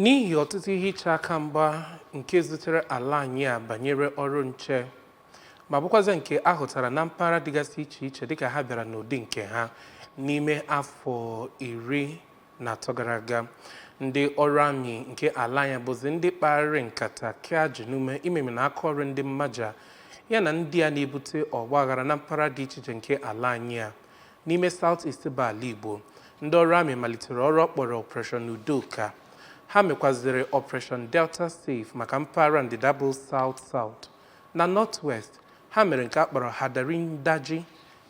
N'ihi ọtụtụ ihe iche aka mgba nke zutere ala anyị a banyere ọrụ nche, ma bụkwazị nke a hụtara na mpaghara dịgasị iche iche dịka ha bịara n'ụdị nke ha n'ime afọ 13 gara aga, ndị ọrụ amị nke ala anyị bụzi ndị kpagharịrị nkata kee ajụ n'ume imemina aka ọrụ ndị mmaja ya na ndị a na-ebute ọgbaghara na mpaghara dị iche iche nke ala anyị a. N'ime South East bụ ala Igbo, ndị ọrụ amị malitere ọrụ ọ kpọrọ Operation Udoka. Ha mekwazịrị Operation Delta Safe maka mpaghara ndịda bụ South South. Na North West, ha mere nke a kpọrọ Hadarin Daji,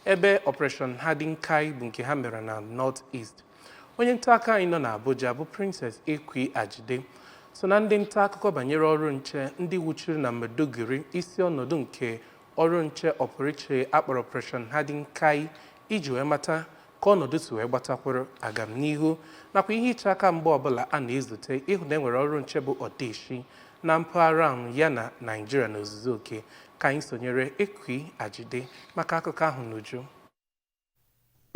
ebe Operation Hadin Kai bụ nke ha mere na North East. Onye nta akụkọ anyị nọ n'Abuja bụ Princess Ekwi Ajide so na ndị nta akụkọ banyere ọrụ nche ndị wuchiri na Maiduguri, isi ọnọdụ nke ọrụ nche ọpụrụiche akpọrọ Operation Hadin Kai, iji wee mata ka ọnọdụ si wee gbatakwuru agamnihu nakwa ihe iche aka mgba ọbụla a na-ezute ịhụ na e nwere ọrụ nche bụ ọdeshi na mpaghara ahụ ya na Naịjirịa n'ozuzu oke. Ka anyị sonyere Ekwi Ajide maka akụkọ ahụ n'uju.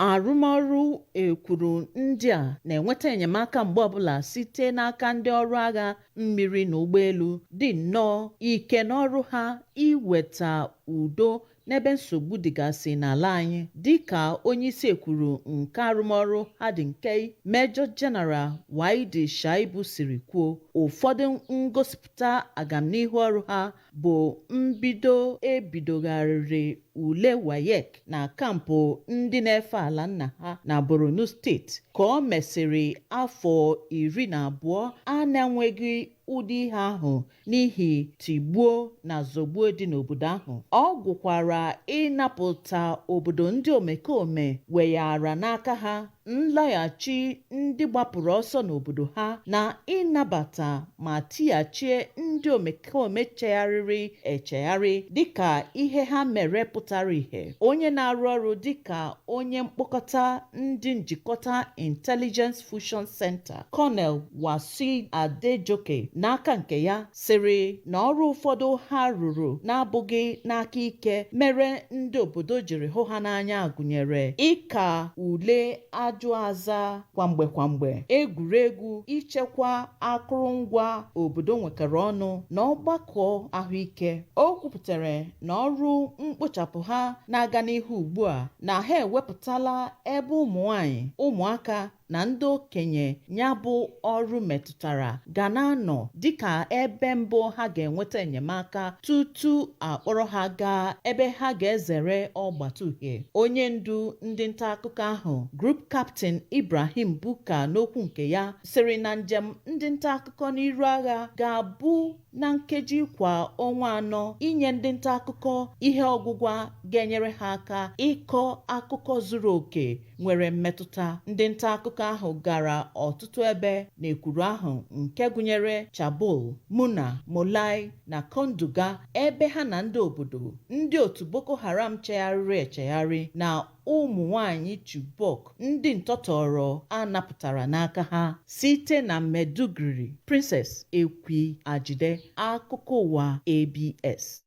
Arụmọrụ ekwuru ndị a na-enweta enyemaka mgbe ọbụla site n'aka ndị ọrụ agha mmiri na ụgbọelu dị nnọọ ike n'ọrụ ha iweta udo n'ebe nsogbu dịgasị n'ala anyị, dịka onyeisi ekwuru nke arụmọrụ Hadin Kai, Major General Waidi Shaibu siri kwuo. Ụfọdụ ngosipụta agamnihu ọrụ ha bụ mbido ebidogharịrị ule WAEC na kampụ ndị na-efe ala nna ha na Borno steeti ka ọ mesịrị afọ 12 a na-enweghị ụdị ihe ahụ n'ihi tigbuo na zọgbuo dị n'obodo ahụ. Ọ gwụkwara ịnapụta obodo ndị omekome weghara n'aka ha, nlaghachi ndị gbapụrụ ọsọ n'obodo ha na ịnabata ma tighachie ndị omekome chegharịrị echegharị dịka ihe ha mere pụtara ìhè. Onye na-arụ ọrụ dịka onye mkpokọta ndị njikọta Intelligence Fusion Center, Colonel Wasiu Adejoke, n'aka nke ya sịrị na ọrụ ụfọdụ ha rụrụ na-abụghị n'aka ike mere ndị obodo jiri hụ ha n'anya gụnyere ịka ule ajụ aza kwamgbe kwamgbe, egwuregwu, ichekwa akụrụngwa obodo nwekọrọ ọnụ na ọgbakọ ahụike. O kwupụtara na ọrụ mkpochapụ ha na-aga n'ihu ugbu a, na ha ewepụtala ebe ụmụ nwanyị, ụmụaka na ndị okenye ya bụ ọrụ metụtara ga na-anọ dịka ebe mbụ ha ga-enweta enyemaka tutu akpọrọ ha gaa ebe ha ga-ezere ọgbata uhie. Onye ndu ndị nta akụkọ ahụ, Group Captain Ibrahim Buka, n'okwu nke ya sịrị na njem ndị nta akụkọ n'iru agha ga-abụ na nkeji kwa ọnwa 4 inye ndị nta akụkọ ihe ọgwụgwa ga-enyere ha aka ịkọ akụkọ zuru oke nwere mmetụta. Ndị nta akụkọ ahụ gara ọtụtụ ebe n'ekwuru ahụ nke gụnyere Chabol, Muna, Molai na Konduga, ebe ha na ndị obodo, ndị otu Boko Haram chegharịrị echegharị na ụmụ nwanyị Chibok ndị ntọtọrọ a napụtara n'aka ha. Site na Maiduguri, Princess Ekwi Ajide, akụkọ ụwa ABS.